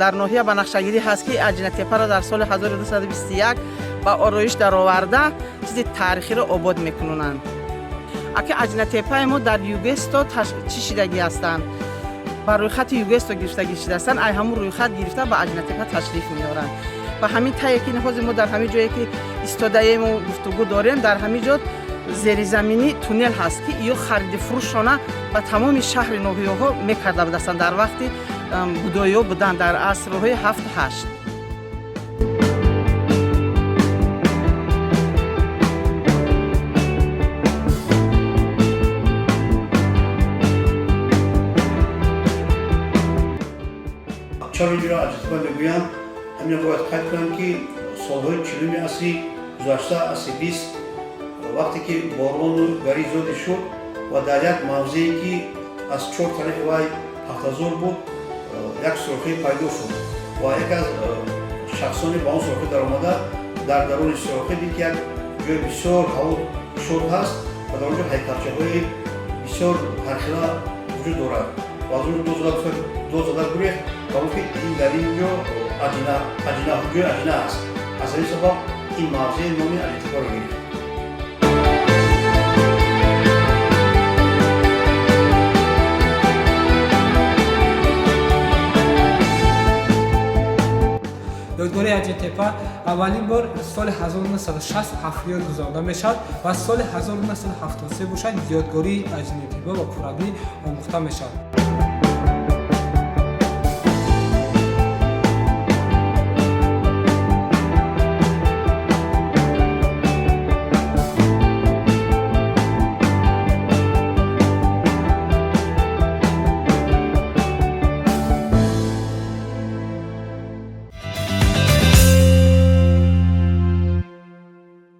Дар ноҳия ба нақшагирӣ ҳаст, ки Аҷинатепаро дар соли 1221 ба ороиш дароварда, чизи таърихиро обод мекунонанд. Аки Аҷинатепаи мо дар ЮГЕСТО чӣ шидагӣ ҳастанд, ба рӯйхати ЮГЕСТО гирифтагӣ шидаастанд. Ай ҳамун рӯйхат гирифта, ба Аҷинатепа ташриф меоранд. Ба ҳамин тае ки ҳозир мо дар ҳамин ҷое ки истодаему гуфтугӯ дорем, дар ҳамин ҷо зеризаминӣ туннел ҳаст, ки ё хариди фурӯшона ба тамоми шаҳри ноҳияҳо мекарда будастанд дар вақти будоиё будан, дар асрҳои ҳафт, ҳашт. Чаро инҷоро Аҷинатепа мегӯянд? Ҳамин бояд қайд кунам, ки солҳои 40-уми асри гузашта, асри 20, вақте ки борону гари зиёде шуд ва дар як мавзее, ки аз чор тарафи вай пахтазор буд, як сурохӣ пайдо шуд ва яке аз шахсоне ба он сурохӣ даромада, дар даруни сурохӣ дид, ки як ҷои бисёр ҳаво кушод ҳаст ва дар он ҷо ҳайкалчаҳои бисёр ҳархела вуҷуд дорад ва аз он ҷо дод зада гурехт ва гуфт, ки ин дар ин ҷо аҷина, аҷина, ҷои аҷина аст. Аз ҳамин сабаб ин мавзеъ номи Аҷинатепаро гирифт. Ёдгории Аҷинтепа аввалин бор соли 1960 ҳафриёт гузаронда мешавад ва соли 1973 бошад, ёдгории Аҷинтепа ба пуррагӣ омӯхта мешавад.